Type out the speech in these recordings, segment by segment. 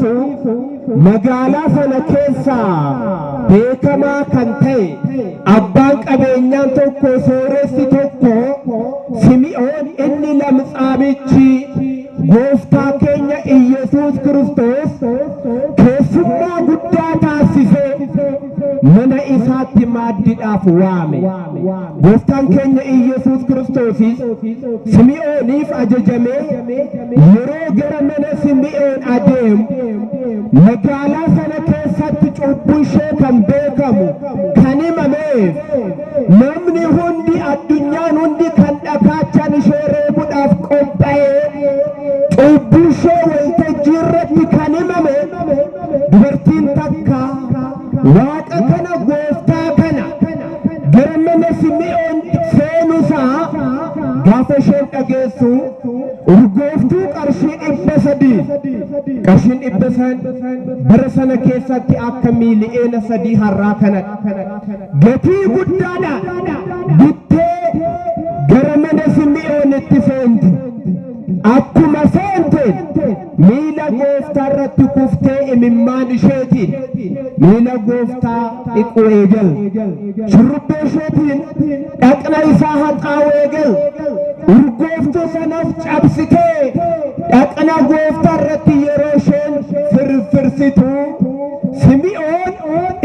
dhiisu, magaalaa sana keessaa beekamaa kan ta'e abbaan qabeenyaan tokko, sooressi tokko, Simi'oon inni lamxaamichi gooftaa keenya Iyyasuus Kiristoos keessummaa guddaa taasisee mana isaatti maaddiidhaaf waame. Gooftaan keenya Iyyasuus Kiristoosis Simi'ooniif ajajamee yeroo gara mana Simi'oon adeemu, magaalaa sana keessatti cubbuu ishee kan beekamu, kan himameef, namni hundi, addunyaan hundi kan dhakaachaan ishee reebuudhaaf qophaa'ee, cubbuu ishee waltajjii irratti kan himame dubartiin takka Waaqa kana, gooftaa kana gara mana Simi'oon seenusaa gaafa isheen dhageessu, urgooftuu qarshii 300, qarshiin 500 bara sana keessatti akka 3 miili'eena har'aa kanadha. Gatii guddaadha. Bittee gara mana Simi'oonitti seenti. Akkuma seenteen miila gooftaa irratti kuftee imimmaan isheetiin miila gooftaa dhiquu eegal. Shurrubbee isheetiin dhaqna isaa haxaa'uu eegal. Urgooftuu sanas cabsitee dhaqna gooftaa irratti yeroo isheen firfirsitu, Simi'oon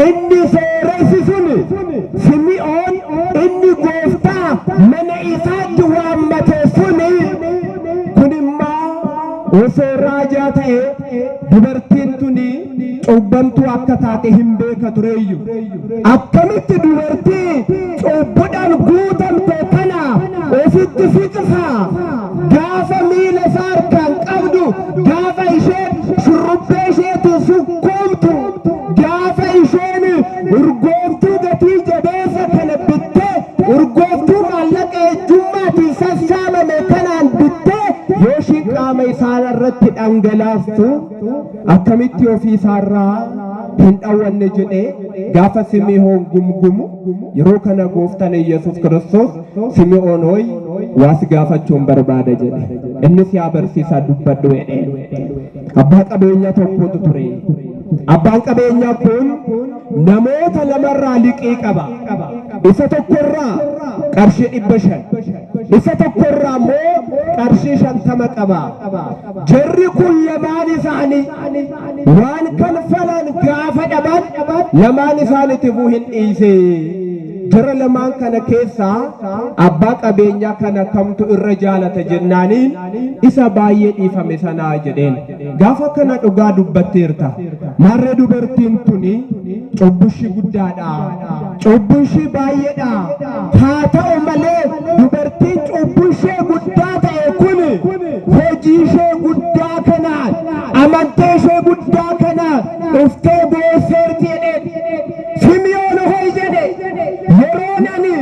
inni sooressi suni, Simi'oon inni gooftaa mana isaatti waammate suni, kun immoo osoo raajaa ta'e dubartiin tuni cubbamtuu akka taate hin beeka tureeyyu. Akkamitti dubartii cubbudhaan guutamte kana ofitti siqsaa? Gaafa miila isaa harkaan qabdu, gaafa isheen shurrubbee isheetiin sukkuumtu, gaafa isheen urgooftuu gatii jabeessa kana bittee, urgooftuu maallaqa ejjummaatiin sassaabame kanaan bittee yoo ishiin qaama isaa irratti dhangalaaftu, akkamitti ofii isaarraa hin dhawwanne jedhee gaafa Simi'oon gumgumu, yeroo kana gooftaan Yesuus Kiristoos, "Simi'oon hooy, waa si gaafachuun barbaada," jedhe. Innis, "Yaa barsiisaa, dubbadhu," jedheen. Abbaa qabeenyaa tokkotu ture. Abbaan qabeenyaa kun namoota lamarraa liqii qaba. Isa tokkorraa qarshii 500, isa tokkorraa immoo qarshii 50 qaba. Jarri kun lamaan isaanii waan kanfalan gaafa dhaban, lamaan isaaniitifuu hin dhiise. Jara lamaan kana keessaa abbaa qabeenyaa kana kamtu irra jaalata jennaaniin, "Isa baay'ee dhiifame sanaa," jedheen. Gaafa kana, "Dhugaa dubbatteerta. Maarree dubartiin tuni cubbushi guddaadha. Cubbushi baay'eedha. Haa ta'u malee dubartiin cubbushee guddaa ta'e kun hojii ishee guddaa kanaan, amantee ishee guddaa kanaan dhuftee boosseerti," jedheen. "Simi'oon hoy," jedhe, "yeroon ani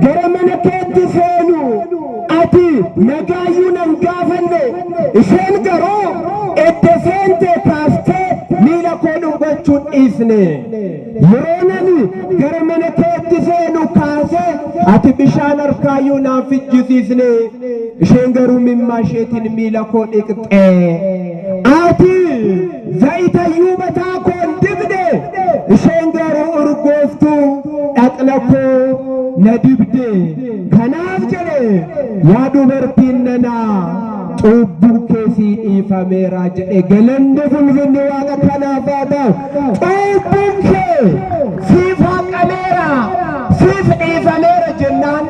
gara mana keetti seenu ati nagaayyuu nan gaafanne. Isheen garuu edda seente kaastee miila koo dhungachuun dhiisne. Yeroon ani gara mana keetti seenu kaasee ati bishaan harkaayyuu naan fichisiisne. Isheen garuu mimmaa isheetiin miila koo dhiqxe. Ati zayitayyuu mataa koo hin dibne. Isheen garuu urgooftuu dhaqna koo na dibde. Kanaaf," jedhe, "yaa dubartiin nanaa, cubbuun kee sii dhiifameera," jedhe. Galanni fulfinni Waaqa kanaaf haa ta'u. Cubbuun kee siif haqameera, siif dhiifameera jennaan,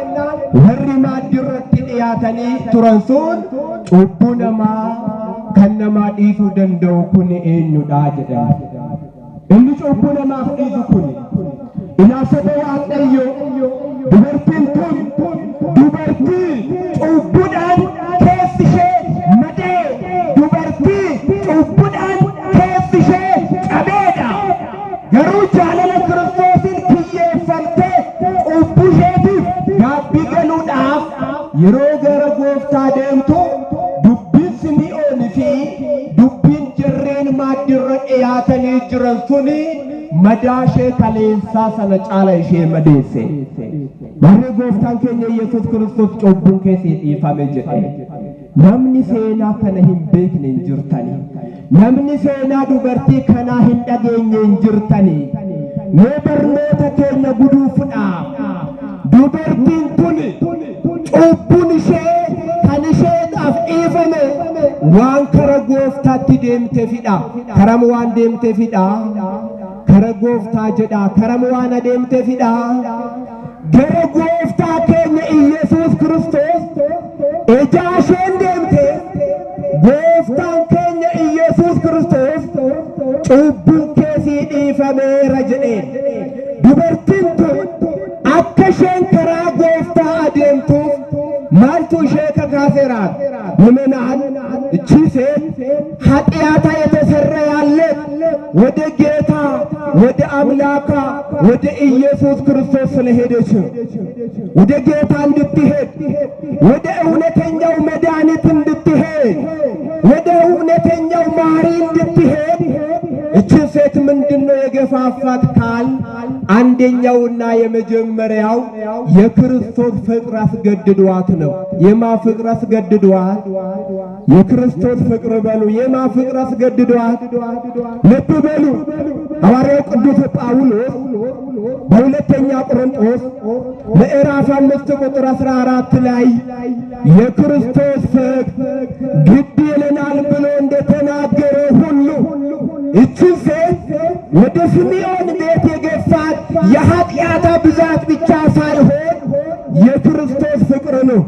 warri maaddii irratti dhiyaatanii turan sun, "Cubbuu namaa kan namaa dhiisuu danda'u kun eenyudha?" jedhan. Inni cubbuu namaaf dhiisu kun ilaalcha Waaqayyo, dubartiin tun dubartii cubbuudhaan keessi ishee madee, dubartii cubbuudhaan keessi ishee cabeedha. Garuu jaalala Kiristoosiin kiyyeeffamtee cubbuu isheetiif gaabbii galuudhaaf yeroo gara gooftaa deemtu, dubbiin Simi'oon fi dubbiin jarreen maaddiirra dhiyaatanii jiran suni madaa ishee kaleensaa sana caala ishee madeesse. Warri gooftaan keenya Yesuus Kiristoos, "Cubbuun kee sii dhiifame," jedhe. Namni seenaa kana hin beekne hin jirtani. Namni seenaa dubartii kanaa hin dhageenye hin jirtani. Mee barnoota keenya guduufuudhaaf dubartiin tuni cubbuun ishee kan isheedhaaf dhiifame waan kara gooftaatti deemteefidha. Karam waan deemteefidha. Kara gooftaa jedha. Karam waan adeemteefidha. Gara gooftaa keenya Iyyasuus Kiristoos ijaa isheen deemte gooftaan keenya Iyyasuus Kiristoos cubbuun kee sii dhiifameera jedheen. Dubartiin tun akka isheen karaa gooftaa adeemtuuf maaltu ishee kakaaseera? ምዕመናን እቺ ሴት ኃጢአቷ የተሰረያለት ወደ ጌታ ወደ አምላካ ወደ ኢየሱስ ክርስቶስ ስለሄደች ወደ ጌታ እንድትሄድ ወደ እውነተኛው መድኃኒት እንድትሄድ ወደ እውነተኛው ማሪ እንድትሄድ እቺ ሴት ምንድነው የገፋፋት ካል አንደኛውና የመጀመሪያው የክርስቶስ ፍቅር አስገድዷት ነው። የማ ፍቅር አስገድዷት? የክርስቶስ ፍቅር በሉ። የማ ፍቅር አስገድዷት? ልብ በሉ። ሐዋርያው ቅዱስ ጳውሎስ በሁለተኛ ቆሮንቶስ ምዕራፍ 5 ቁጥር 14 ላይ የክርስቶስ ፍቅር ግድ ይለናል ብሎ እንደተናገረ ሁሉ እቺ ሴት ወደ ስምዖን ቤት የገፋት የኃጢአቷ ብዛት ብቻ ሳይሆን የክርስቶስ ፍቅር ነው።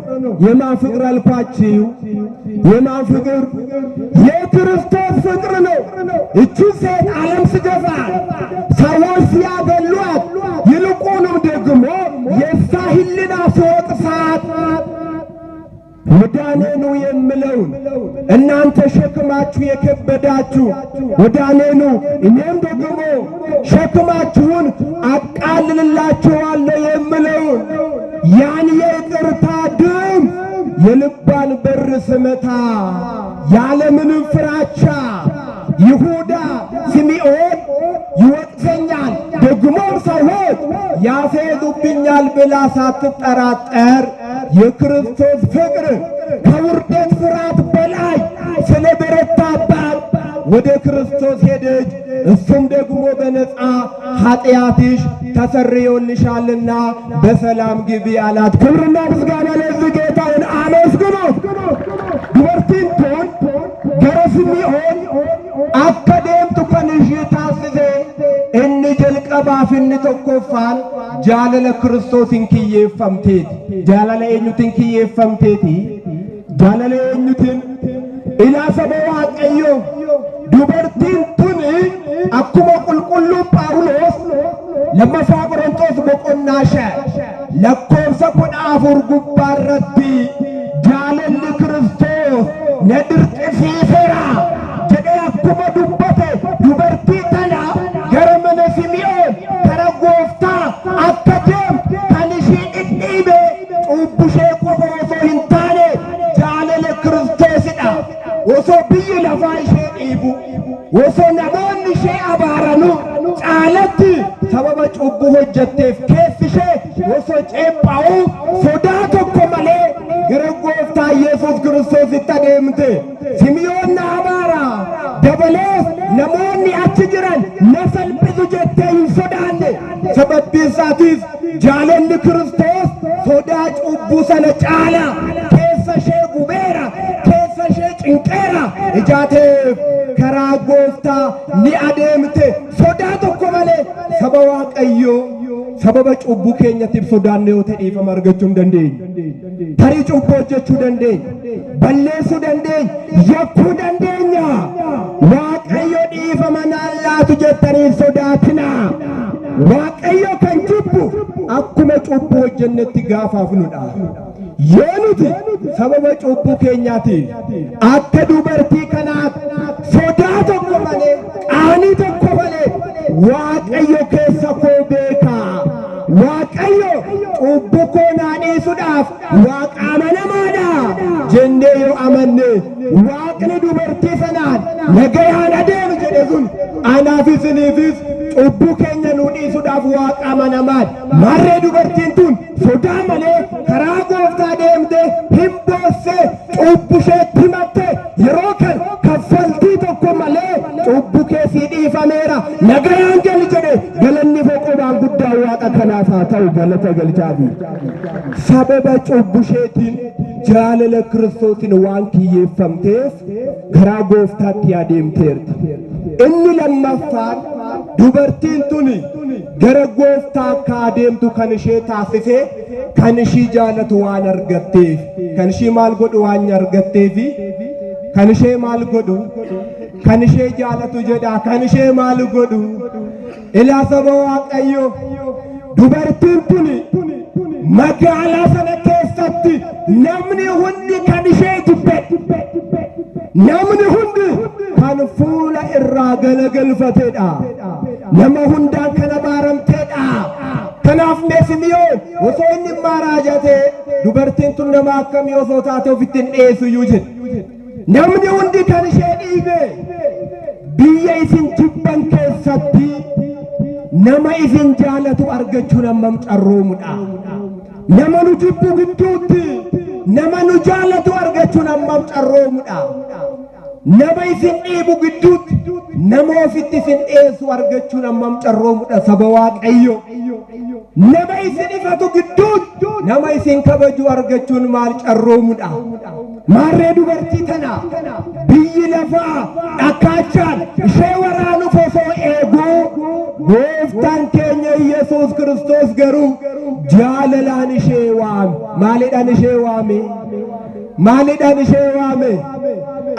የማ ፍቅር አልኳችሁ? የማ ፍቅር? የክርስቶስ ፍቅር ነው። እቺ ሴት ዓለም ሲገፋት፣ ሰዎች ሲያገሏት፣ ይልቁንም ደግሞ የእሷ ሕሊና ሲወቅሳት ወደ እኔ ኑ የምለውን እናንተ ሸክማችሁ የከበዳችሁ ወደ እኔ ኑ፣ እኔም ደግሞ ሸክማችሁን አቃልልላችኋለሁ የምለውን ያን የይቅርታ ድምፅ የልቧን በር ስመታ ያለምንም ፍራቻ ይሁዳ ስምዖን ይወቅሰኛል ደግሞም ሰዎች ያፌዙብኛል ብላ ሳትጠራጠር የክርስቶስ ፍቅር ከውርደት ፍርሃት በላይ ስለበረታባት ወደ ክርስቶስ ሄደች። እሱም ደግሞ በነፃ ኃጢአትሽ ተሰርዮልሻልና በሰላም ግቢ አላት። ክብርና ምስጋና ለዚህ ጌታውን አመስግኑት። Dubartiin tun gara Simi'oon akka deemtu kan ishee taasise inni jalqabaaf inni tokkoffaan jaalala Kiristoosiin kiyyeeffamteeti. Jaalala eenyutiin kiyyeeffamteeti? Jaalala eenyutiin? Ilaa saba Waaqayyoo dubartiin tuni akkuma qulqulluun Phaawulos lammaffaa Qorontos boqonnaa 5 lakkoofsa 14 gubbaarratti jaalalli Kiristoos na dirqisiiseera jedhee akkuma dubbate dubartii tana gara mana Simi'oon kara gooftaa akka deemtu kan ishii dhidhiibe cubbushee qofa osoo hin taane jaalala Kiristoosidha. Osoo biyyi lafaa ishee dhiibu, osoo namoonni ishee abaaranu caalatti sababa cubbuu hojjetteef keessi ishee osoo ceephaa'u sodaa tokko malee gara gooftaa Yesuus Kiristoositti adeemte. Simi'oon na abaara dabalees namoonni achi jiran na salphisu jettee hin sodaanne. Sababbii isaatiif jaalalli Kiristoos sodaa cubbuu sana caala keessa ishee gubeera, keessa ishee cinqeera. Ijaateef karaa gooftaa ni adeemte sodaa tokko malee. Saba Waaqayyoo, sababa cubbuu keenyatiif sodaanne yoo ta'e dhiifama argachuu hin dandeenyu. Tarii cubbuu hojjechuu dandeenya, balleessuu dandeenya, yakkuu dandeenya. Waaqayyo dhiifama naan laatu jettanii hin sodaatinaa. Waaqayyo kan jibbu akkuma cubbuu hojjennetti gaafaafnudha. Yoo nuti sababa cubbuu keenyaatiif akka dubartii kanaatti sodaa tokko malee, qaanii tokko malee Waaqayyo keessa koo beekaa. Waaqayyo cubbuu koo naa dhiisuudhaaf Waaqa amanamaadha jennee yoo amanne Waaqni dubartii sanaan nagayaan adeemi jedhe sun anaaf isiniifis cubbuu keenya nuu dhiisuudhaaf Waaqa amanamaadha. Kana maal? Maarree dubartiin tun sodaa malee karaa Gooftaa deemte, hin boosse, cubbu isheetti himatte. Yeroo kan kaffaltii tokko malee cubbu keessii dhiifameera, nagayaan gali jedhe. Galanni foqobaan guddaa Waaqa kanaaf haa ta'u, galata galchaafi. Sababa cubbu isheetiin jaalala Kiristoosin waan kiyyeeffamteef karaa Gooftaatti adeemteerti. Inni lammaffaan dubartiin tuni gara Gooftaa akka adeemtu kan ishee taasise kan ishii jaalatu waan argatteef, kan ishii maal godhu waan argatteefi, kan ishee maal godhu, kan ishee jaalatu jedha, kan ishee maal godhu. Ilaa saba Waaqayyo, dubartiin tuni magaalaa sana keessatti namni hundi kan ishee jibbe, namni hundi kan fuula irraa galagalfatedha, nama hundaan kan abaaramteedha. Kanaaf mee Simi'oon osoo inni maaraajatee dubartiin tun nama akkamii osoo taate ofitti hin dhiyeessu iyyuu jedhe. Namni hundi kan ishee dhiibe, biyya isin jibban keessatti nama isin jaalatu argachuun hammam carroomudha. Nama nu jibbu gidduutti nama nu jaalatu argachuun hammam carroomudha. Nama isin dhiibu gidduutti nama ofitti isin dhiyeessu argachuun hammam carroomudha, saba Waaqayyo. Nama isin ifatu gidduutti nama isin kabaju argachuun maal carroomudha. Maarree dubartii tana biyyi lafaa dhakaachaan ishee waraanuuf osoo eeguu, Gooftaan keenya Yesuus Kiristoos garuu jaalalaan ishee waame. Maaliidhaan ishee waame? Maaliidhaan ishee waame?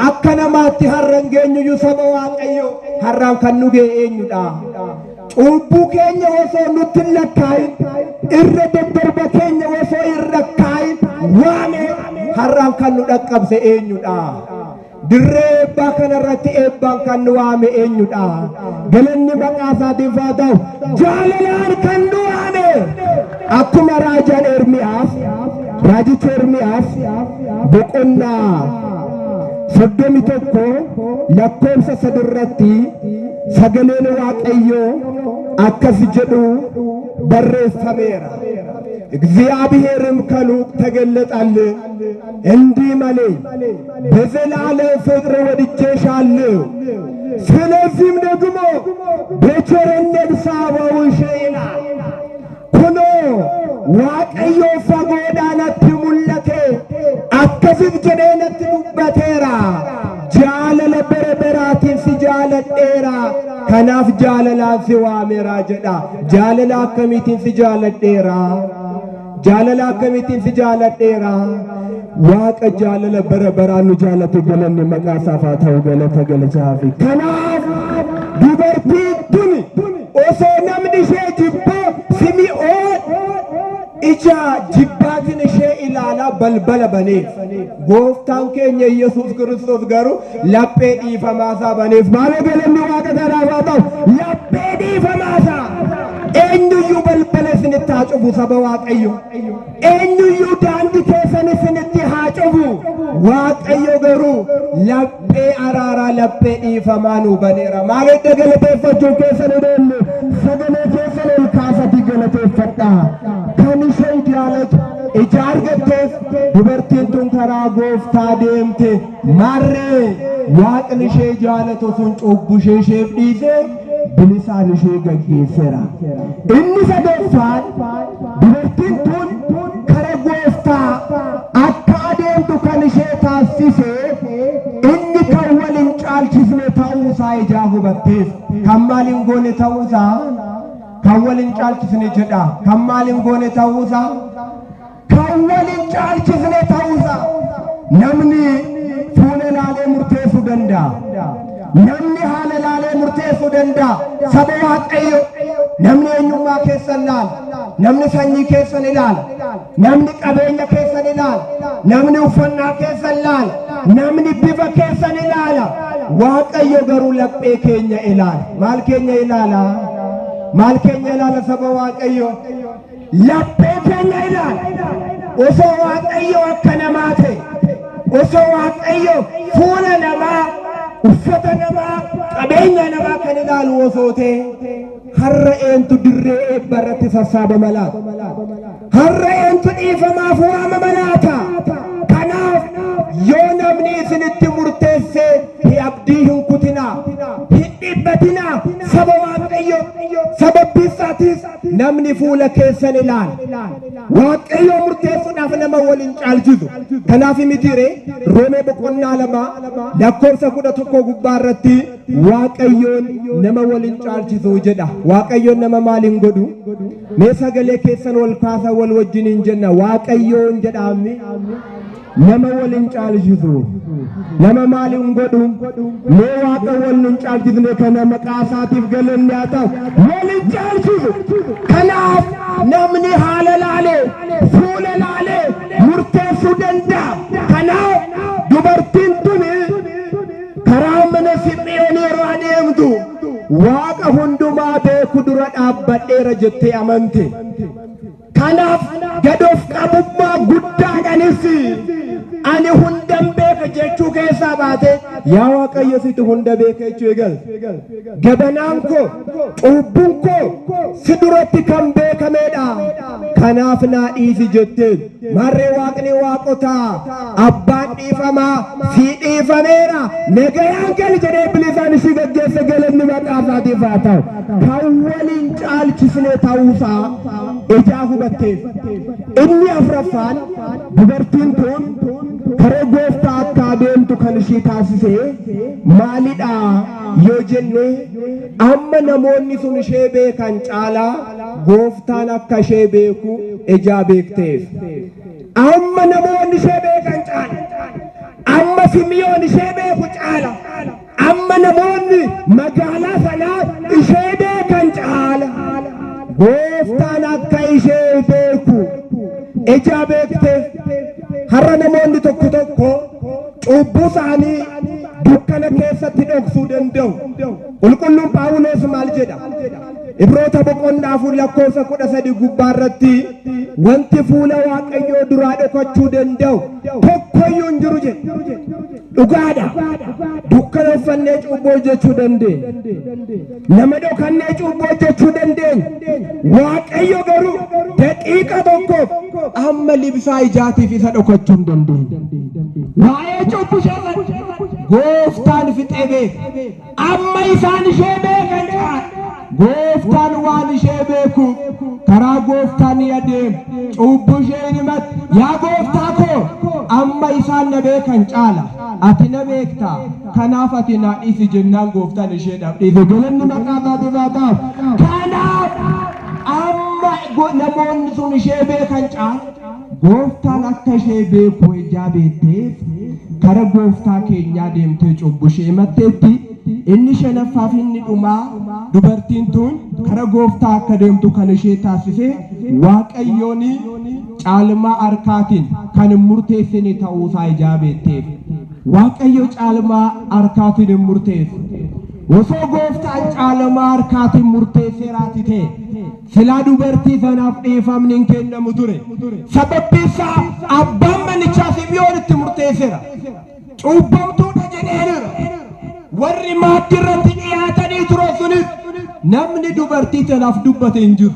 Akka namaatti har'a hin geenyuyyuu, saba Waaqayyo, har'aan kan nu ga'e eenyudha? Cubbuu keenya osoo nutti hin lakkaa'in, irra daddarba keenya osoo hin lakkaa'in waame, har'aan kan nu dhaqqabse eenyudha? Dirree eebbaa kanarratti eebbaan kan nu waame eenyudha? Galanni maqaa isaatiif haa ta'u. Jaalalaan kan nu waame, akkuma raajaan Ermiyaas, raajicha Ermiyaas boqonnaa 31 lakkoofsa 3rratti sagaleen Waaqayyoo akkas jedhu barreeffameera. እግዚአብሔርም ከሩቅ ተገለጠልኝ፣ እንዲህም አለኝ፣ በዘላለም ፍቅር ወድጄሻለሁ፣ ስለዚህም ደግሞ በቸርነት ሳበውሽ ይላል። Kunoo Waaqayyo fagoodhaa natti mul'ate, akkasis jedhee natti dubbateera. Jaalala bara baraatiin si jaaladheera. Kanaaf jaalalaan si waameera jedha. Jaalala akkamiitiin si jaaladheera? Jaalala akkamiitiin si jaaladheera? Waaqa jaalala bara baraan nu jaalate, galanni maqaa isaaf haa ta'u, galata galchaafi. Kanaaf dubartiin tuni osoo namni ishee jibbu, Simi'oon ija jibbaatiin ishee ilaalaa balbala baneef. Gooftaan keenya Yesuus Kiristoos garuu laphee dhiifamaasaa baneef. Maaloo galanni Waaqa kanaaf haa ta'u. Laphee dhiifamaasaa. Eenyuyyuu balbala isinitti haa cufu, saba Waaqayyo. Eenyuyyuu daandii keessan isinitti haa cufu. Waaqayyo garuu laphee araaraa, laphee dhiifamaa nuu baneera. Maaloo edda galateeffachuun keessan hin oolle, sagalee keessan ol kaasatii galateeffadhaa. Kan ishee jaalatu ija argatteef dubartiin tun karaa Gooftaa deemte. Maarree Waaqni ishee jaalatu sun cubbuu ishee isheef dhiisee bilisaan ishee gaggeesseera. Inni sadaffaan dubartiin tun kara Gooftaa akka adeemtu kan ishee taasise inni kan wal hin caalchisne ta'uusaa ijaa hubatteef. Kan maal hin goone ta'uusaa? Kan wal hin caalchisne jedha. Kan maal hin goone ta'uusaa? Kan wal hin caalchisne ta'uusaa. Namni fuula ilaalee murteessuu danda'a. Namni haala ilaalee murteessuu danda'a. Saba Waaqayyo, namni eenyummaa keessan ilaala. Namni sanyii keessan ilaala. Namni qabeenya keessan ilaala. Namni uffannaa keessan ilaala. Namni bifa keessan ilaala. Waaqayyo garuu laphee keenya ilaala. Maal keenya ilaala? Maal keenya ilaala, saba Waaqayyo? Laphee keenya ilaala. Osoo Waaqayyo akka namaa ta'e, osoo Waaqayyo fuula namaa, uffata namaa, qabeenya namaa kan ilaalu osoo ta'e. Har'a eentu dirree eebba irratti sassaabama laata? Har'a eentu dhiifamaaf waamama laata? Kanaaf yoo namni isinitti murteesse abdii hin kutinaa, hin dhiphatinaa saba Waaqayyo. Sababbii isaatiis namni fuula keessan ilaala. Waaqayyo murteessuudhaaf nama waliin caalchisu. Kanaaf mitiire Roomee boqonnaa 2 lakkoofsa 11 gubbaa irratti Waaqayyoon nama waliin caalchisu jedha. Waaqayyoon nama maaliin godhu? Mee sagalee keessan wal kaasa wal wajjin hin jenna. Waaqayyoon jedhaamni nama waliin caalchisu. Nama maaliin godhu? Mee Waaqa wal nun caalchisne kana maqaa isaatiif galanni haa ta'u. Waliin caalchisu. Kanaaf namni haala laalee fuula laalee murteessuu danda'a. Kanaaf dubartiin tuni karaa mana Simi'oon yeroo adeemtu Waaqa hundumaa beeku dura dhaabbadheera jettee amante. Kanaaf gad of qabummaa guddaadhaanis ani hundan beeka jechuu keessaa baate yaa Waaqayyo situ hunda beeka jechuu eegalte. Gabanaan koo cubbuun koo si duratti kan beekameedha. Kanaaf naa dhiisi jetteen. Maarree Waaqni waaqotaa abbaan dhiifamaa si dhiifameera nagayaan gali jedhee bilisaan ishii gaggeesse galanni maqaa isaatiif haa ta'u. Kan waliin caalchisne ta'uusaa ijaa hubatteef. Inni afraffaan dubartiin tun karaa gooftaa akka adeemtu kan ishii taasise maalidha yoo jenne amma namoonni sun ishee beekan caalaa gooftaan akka ishee beeku ijaa beekteef. Amma namoonni ishee beekan caala. Amma Simi'oon ishee beeku caala. Amma namoonni magaalaa sanaa ishee beekan caala. Gooftaan akka ishee beeku ijaa beekteef. Har'a namoonni tokko tokko cubbuu isaanii dukkana keessatti dhoksuu danda'u. Qulqulluun Phaawulos maal jedha? Ibroota boqonnaa 4 lakkoofsa 13 gubbaa irratti wanti fuula Waaqayyoo duraa dhokachuu danda'u tokkoyyuu hin jiru jedha. Dhugaadha. Dukkana uffannee cubbuu hojjechuu dandeenya. Nama dhokannee cubbuu hojjechuu dandeenya. Waaqayyo garuu daqiiqa tokkoof amma libsaa ijaatiif isa dhokachuu hin dandeenye. Waa'ee cubbuu ishee gooftaan fixee beeka. Amma isaan ishee beekan caala. Gooftaan waan ishee beeku karaa gooftaan ni adeema. Cubbuu ishee hin himatu. Yaa gooftaa koo amma isaan na beekan caala. Ati na beekta. Kanaaf ati naa dhiisi jennaan gooftaan isheedhaaf dhiise. Galanni maqaa isaatiif haa ta'u. Kanaaf amma namoonni sun ishee beekan caala. Gooftaan akka ishee beeku ijaa beekteef kara gooftaa keenyaa deemtee cubbuu ishee himatteetti. Inni shanaffaaf inni dhumaa dubartiin tun kara gooftaa akka deemtu kan ishee taasise Waaqayyoon caalmaa harkaatiin kan hin murteessine ta'uusaa ijaa beekteef. Waaqayyo caalmaa harkaatiin hin murteessu. Osoo gooftaan caalmaa harkaatiin murteesseeraati ta'e silaa dubartii sanaaf dhiifamni hin kennamu ture. Sababbi isaa abbaan manichaa Simi'oon itti murteesseera. Cubbamtuudha jedheera. Warri maaddii irratti dhiyaatanii turan sunis namni dubartii sanaaf dubbate hin jiru.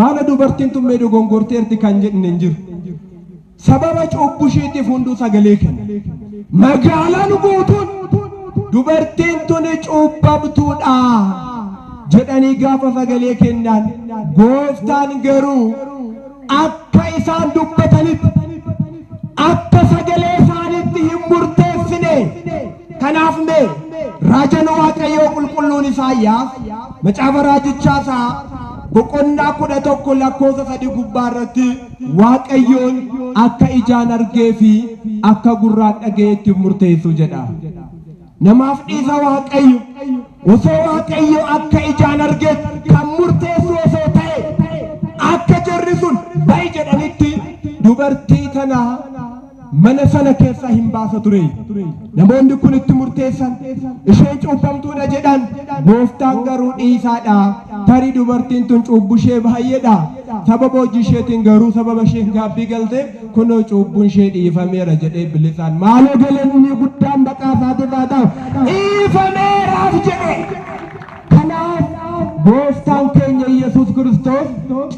Maala dubartiin tun mee dogongorteerti kan jedhne hin jiru. Sababa cubbuu isheetiif hunduu sagalee kenne. Magaalaan guutuun dubartiin tun cubbamtuudha jedhanii gaafa sagalee kennan gooftaan garuu akka isaan dubbatanitti akka sagalee isaanitti hin murteessine. Kanaaf mee raajan Waaqayyoo qulqulluun Isaayyaas macaafa raajichaa isaa boqonnaa 11 lakkoofsa 3 gubbaa irratti Waaqayyoon akka ijaan argee fi akka gurraan dhaga'eetti murteessu jedha. Namaaf dhiisa Waaqayyo. Osoo Waaqayyo akka ijaan argeetti kan murteessu osoo ta'e akka jarri sun ba'i jedhanitti dubartii tana mana sana keessaa hin baasa ture. Namoonni kun itti murteessan isheen cubbamtuudha jedhan gooftaan garuu dhiisaadha. Tarii dubartiin tun cubbu ishee baay'eedha. Sababa hojii isheetiin garuu sababa isheen gaabbii galte kunoo cubbuun ishee dhiifameera jedhee bilisaan maaloo galanni guddaan maqaa isaatiif haa ta'u dhiifameeraaf jedhe. Kanaaf Gooftaan keenya Iyyasuus Kiristoos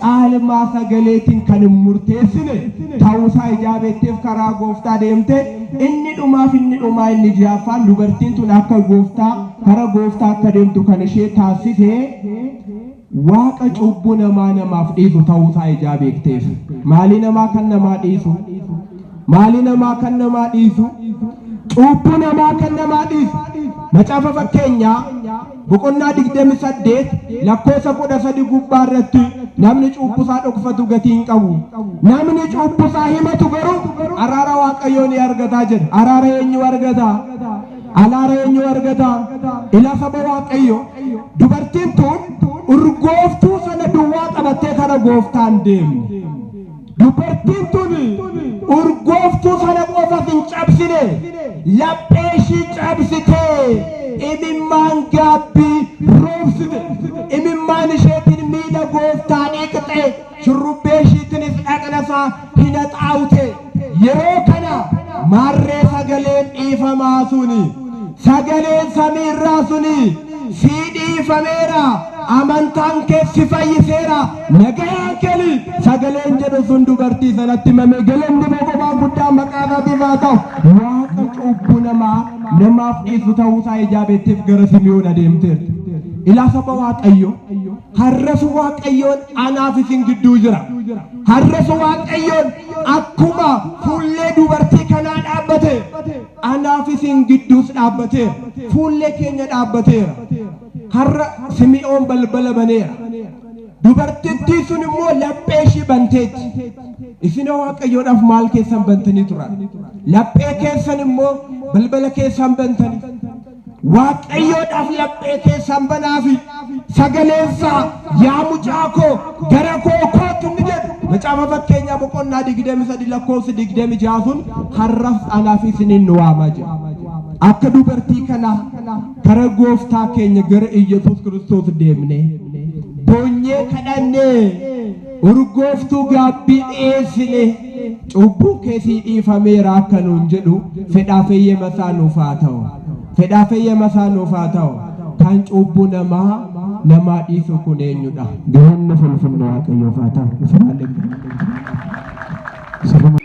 caalmaa sagaleetiin kan hin murteessine ta'uusaa ijaa beekteef karaa gooftaa deemte. Inni dhumaaf inni dhumaa inni ja'affaan dubartiin tun akka gooftaa kara gooftaa akka deemtu kan ishee taasise Waaqa cubbuu namaa namaaf dhiisu ta'uusaa ijaa beekteef. Maalii namaa kan namaa dhiisu? Maalii namaa kan namaa dhiisu? Cubbuu namaa kan namaa dhiisu. Macaafa Fakkeenyaa boqonnaa 28 lakkoofsa 13 gubbaa irratti namni cubbusaa dhokfatu gatii hin qabu. Namni cubbusaa himatu garuu araara Waaqayyoo ni argataa jedha. Araara eenyu argata? Araara eenyu argata? Ilaa saba Waaqayyo, dubartiin tun urgooftuu sana duwwaa qabattee kara gooftaan deemne. Dubartiin tun urgooftuu sana qofas hin cabsine, laphee ishii cabsitee imimmaan gaabbii roobsite. Imimmaan isheetiin miila gooftaa dhiqxe, shurrubbee ishiitiinis dhaqna isaa hin haxaawte. Yeroo kana maarree sagaleen dhiifamaa suni, sagaleen samiirraa suni sii dhiifameera, amantaan kee si fayyiseera, nagayaan keli sagaleen jedhu sun dubartii sanatti himame. Galanni boqobaa guddaa maqaa isaatiif haa ta'u. Waaqa cubbuu namaa namaaf dhiisu ta'uusaa ijaa beekteef gara Simi'oon adeemteerti. Ilaa saba Waaqayyo, har'as Waaqayyoon anaaf isin gidduu jira. Har'as Waaqayyoon akkuma fuullee dubartii kanaa dhaabbate anaaf isin gidduus dhaabbateera. Fuullee keenya dhaabbateera. Har'a Simi'oon balbala baneera. Dubartittii sun immoo laphee ishii banteetti. Isin Waaqayyoodhaaf maal keessan bantanii turan? Laphee keessan immoo balbala keessan bantanii. Waaqayyoodhaaf laphee keessan banaafi sagaleensaa yaa mucaa koo gara koo kootu inni jedhu. Macaafa Fakkeenyaa boqonnaa 23 lakkoofsi 26 sun har'as anaaf isiniin nu waamaa jira. Akka dubartii kanaa kara gooftaa keenya gara Iyyasuus Kiristoos deemnee boonyee kadhannee urgooftuu gaabbii dhiyeessine cubbuun keessii dhiifameera akka nuun jedhu fedhaaf eeyyama isaa nuuf haa ta'u. Fedhaaf eeyyama isaa nuuf haa ta'u. Kan cubbuu namaa namaa dhiisu kun eenyudha? Galanni fulfinni Waaqayyoof haa ta'u. Isin